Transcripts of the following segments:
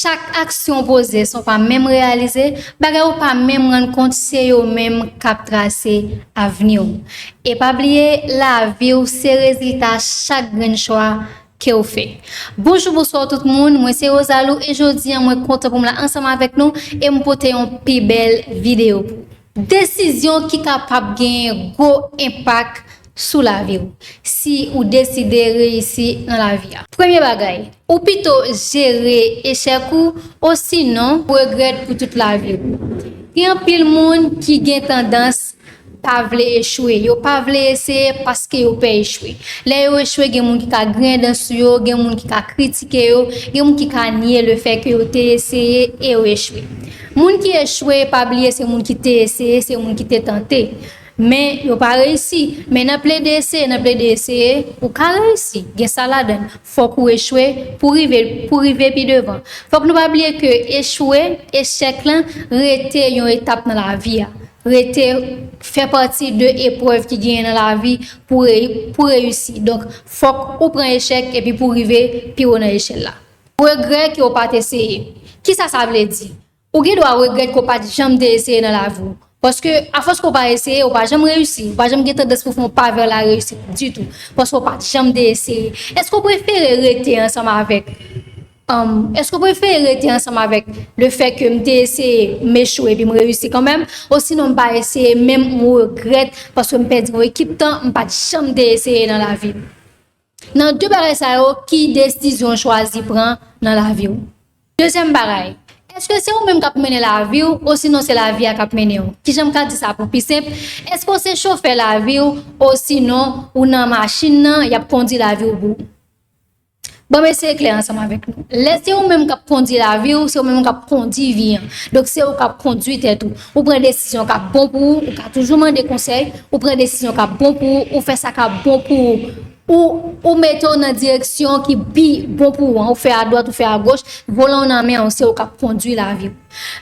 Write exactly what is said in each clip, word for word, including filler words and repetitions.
Chak aksyon w poze san w pa menm reyalize, bagay ou pa menm rann kont se yo menm k ap trase avni w. E pa bliye, lavi w se rezilta chak grenn chwa ke w fè. Bonjou, bonswa tout moun, mwen se Rosalou e jodi a mwen kontan pou m la ansanm avèk nou e m pote yon pi bèl videyo pou ou. Desizyon ki kapab genyen gwo enpak sou lavi w si ou deside reyisi nan lavi a. Premye bagay, ou pito jere echèk ou, osinon ou regrèt pou tout lavi w. Gen anpil moun ki gen tandans pa vle echwe. Yo pa vle eseye paske yo pè echwe. Lè yo echwe, gen moun ki ka griyen dan sou yo, gen moun ki ka kritike yo, gen moun ki ka nye lefètke yo te eseye e yo echwe. Moun ki echwe, pa bliye se moun ki te eseye, se moun ki te tante. Men yo pa reyisi. Men nan plede eseye, nan plede eseye, ou ka reyisi. Gen sa ladan l. Fòk ou echwe pou rive, pou rive pi devan. Fòk nou pa bliye ke echwe, echèk lan, rete yon etap nan lavi a. Rete fè pati de eprèv ki genyen nan lavi pou re-, pou reyisi. Donk, fòk ou pran echèk epi pou rive pi wo nan echèl la. Regrè ke w pa t eseye. Kisa sa vle di? Ou gen dwa regrèt ke w pa t janm te eseye nan lavi w. Paske, afòs ke w pa eseye, ou pa janm reyisi. Ou pa janm gen tandans pou fè yon pa vè la reyisit ditou. Paske w pa t janm te eseye. Èske w prefere rete ansanm avèk, um, èske w prefere rete ansanm avèk lefètke m te eseye, m echwe, epi m reyisi kanmenm? Osinon m pa eseye, menm m regrèt, paske m pèdi yon ekip tan, m pa t janm te eseye nan lavi m. Nan de bagay sa yo, ki desizyon w chwazi pran nan lavi w? Dezyèm bagay, èske se ou menm k ap mennen lavi w, osinon se lavi a k ap mennen w? Kijan m ka di sa pou pi senp? Èske w se chofè lavi w, osinon ou nan machin nan, y ap kondui lavi w pou ou? Ban m eseye klè ansanm avèk nou. Lè se ou menm k ap kondui lavi w, se ou menm k ap kondui vi an. Donk, se ou k ap kondui tèt ou. Ou pran desizyon k ap bon pou ou, ou ka toujou mande konsèy, ou pran desizyon k ap bon pou ou, ou fè sa k ap bon pou ou. Ou, ou mete w nan direksyon ki pi bon pou ou an, ou fè adwat, ou fè agoch, volan w nan men w, se ou k ap kondui lavi w.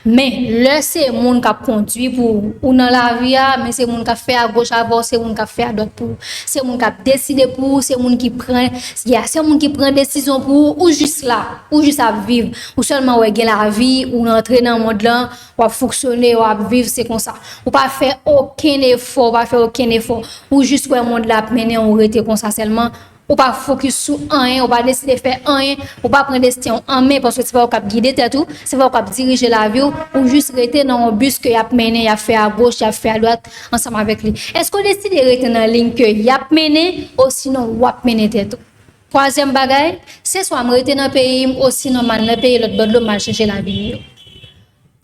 Men, lè se moun k ap kondui pou ou, ou nan lavi a, men se moun k ap fè agoch avè w, se moun k ap fè adwat pou ou, se moun k ap deside pou ou, se moun ki pran, ya, se moun ki pran desizyon pou ou, ou jis la, ou jis ap viv, ou sèlman wè gen lavi, ou rantre nan mond lan, w ap fonksyone, w ap viv, se konsa. Ou pa fè okenn efò, ou pa fè okenn efò. Ou jis wè mond la ap mennen w rete konsa sèlman. Ou pa fokis sou anyen, ou pa deside fè anyen, ou pa pran desten w an men, paske se pa ou k ap gide tèt ou, se pa ou k ap dirije lavi w, ou jis rete nan yon bis ke y ap mennen, y ap fè agoch, y ap fè adwat ansanm avèk li. Èske w deside rete nan liy ke y ap mennen, osinon w ap mennen tèt ou? Twazyèm bagay, se swa m rete nan peyi m, osinon m al nan peyi lòt bò dlo, m al chèche lavi miyò.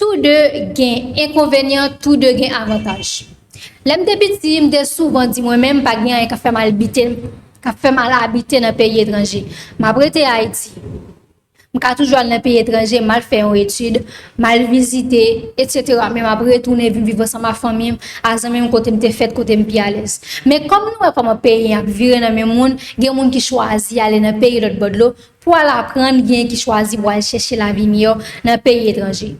Tou de gen enkonvenyan, tou de gen avantaj. Lè m te piti, m te souvan di mwen menm pa gen anyen k ap fè m al bite, k ap fè m al abite nan peyi etranje. M ap rete Ayiti. M ka toujou al nan peyi etranje, m al fè yon etid, m al vizite, etsetera. Men m ap retounen vin viv ansanm ak fanmi m, ak zanmi m kote m te fèt, kote m pi alèz. Men kòm nou wè kòman peyi an ap vire nan men moun, gen moun ki chwazi ale nan peyi lòt bò dlo, pou al aprann, gen ki chwazi pou al chèche lavi miyò nan peyi etranje.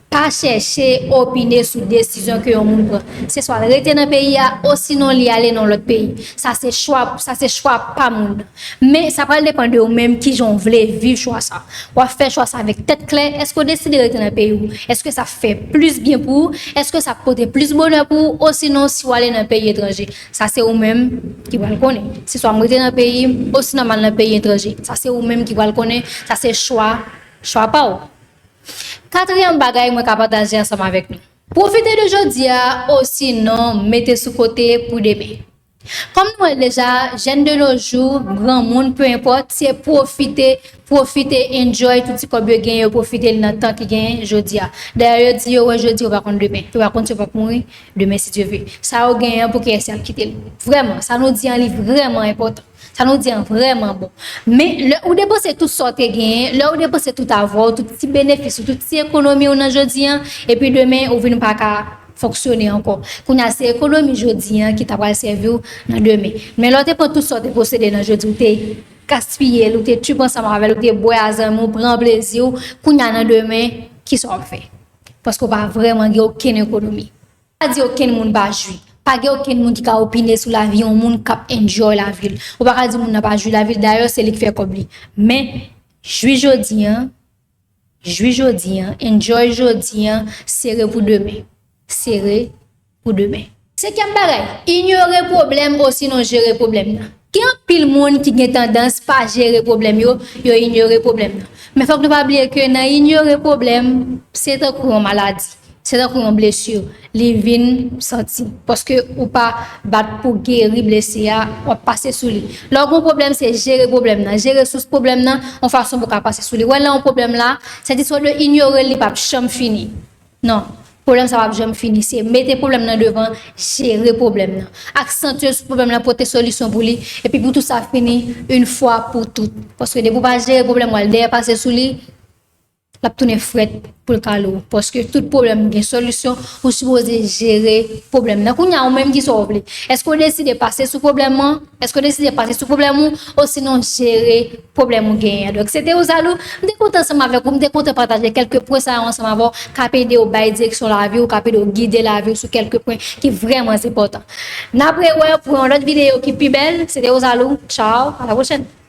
Pa chèche opine sou desizyon ke yon moun pran. Se swa l rete nan peyi a, osinon li ale nan lòt peyi. Sa se chwa, sa se chwa pa moun nan. Men sa pral depann de ou menm kijan w vle viv chwa sa. W ap fè chwa sa avèk tèt klè. Èske w deside rete nan peyi w? Èske sa fè plis byen pou ou? Èske sa pote plis bonè pou ou? Osinon, si w ale nan peyi etranje, sa se ou menm ki pral konnen. Se swa m rete nan peyi m, osinon m al nan peyi etranje. Sa se ou menm ki pral konnen. Sa se chwa, chwa pa w. Katriyèm bagay mwen ka pataje ansanm avèk nou. Pwofite de jodi a, osinon mete sou kote pou demen. Kòm nou wè deja, jèn de nos jours, granmoun, peu importe, se pwofite, pwofite, enjoy tout ti kòb yo genyen, yo pwofite l nan tan ki genyen jodi a. Dayè, yo di yo wè jodi, yo pa konn demen. Yo pa konn si yo p ap mouri demen, si Dye vle. Sa yo genyen an, pou kiyès y ap kite l? Vrèman, sa nou di an, li vrèman enpòtan. Sa nou di an vrèman bon. Men, lè ou depanse tout sa w te genyen, lè ou depanse tout avwa w, tout ti benefis ou, tout ti ekonomi w nan jodi an, epi demen, ou vin pa ka fonksyone ankò. Kounye a, se ekonomi jodi an ki ta pral sèvi w nan demen. Men lè w te pran tout sa w te posede nan jodi, ou te gaspiye l, ou te trip ansanm avè l, ou te bwè a zanmi w, pran plezi w, kounye a nan demen, kisa w ap fè? Paske w pa vrèman gen okenn ekonomi. Pa di okenn moun pa jwi. Pa gen okenn moun ki ka opine sou lavi yon moun k ap enjoy lavi l. Ou pa ka di moun nan pa jwi lavi l, dayè se li k fè kòb li. Men, jwi jodi an, Jwi jodi an, enjoy jodi an, sere pou demen. Sere pou demen. Senkyèm bagay, inyore pwoblèm osinon jere pwoblèm nan. Gen anpil moun ki gen tandans pa jere pwoblèm yo, yo inyore pwoblèm nan. Men fòk nou pa bliye ke nan inyore pwoblèm, se tankou yon maladi, se tankou yon blesi. Li vin santi. Paske ou pa bat pou geri blesi a, w ap pase sou li. Lè w gen yon pwoblèm, se jere pwoblèm nan. Jere sous pwoblèm nan, yon fason pou w ka pase sou li. Wè, lè yon pwoblèm la, se ti sòt de inyore l, li p ap janm fini. Non, pwoblèm sa p ap janm fini. Se mete pwoblèm nan devan, jere pwoblèm nan. Aksantye sou pwoblèm nan, pote solisyon pou li. Epi pou tout sa fini, yon fwa pou tout. Paske depi w pa jere pwoblèm, w al dèyè pase sou li, l ap tounen frèt pou l kale w. Paske tout pwoblèm gen solisyon, ou sipoze jere pwoblèm nan. Kounye a, ou menm, kisa w vle? Èske w deside pase sou pwoblèm nan? Èske w deside pase sou pwoblèm ou? Osinon, jere pwoblèm ou genyen an. Donk, se te Rosalou. M te kontan ansanm avèk ou, m te kontan pataje kèlke pwen sa yo ansanm avè w, k ap ede w bay direksyon lavi w, k ap ede w gide lavi w sou kèlke pwen ki vrèman enpòtan. N ap rewè pou yon lòt videyo ki pi bèl. Se te Rosalou. Tchao, à la prochaine.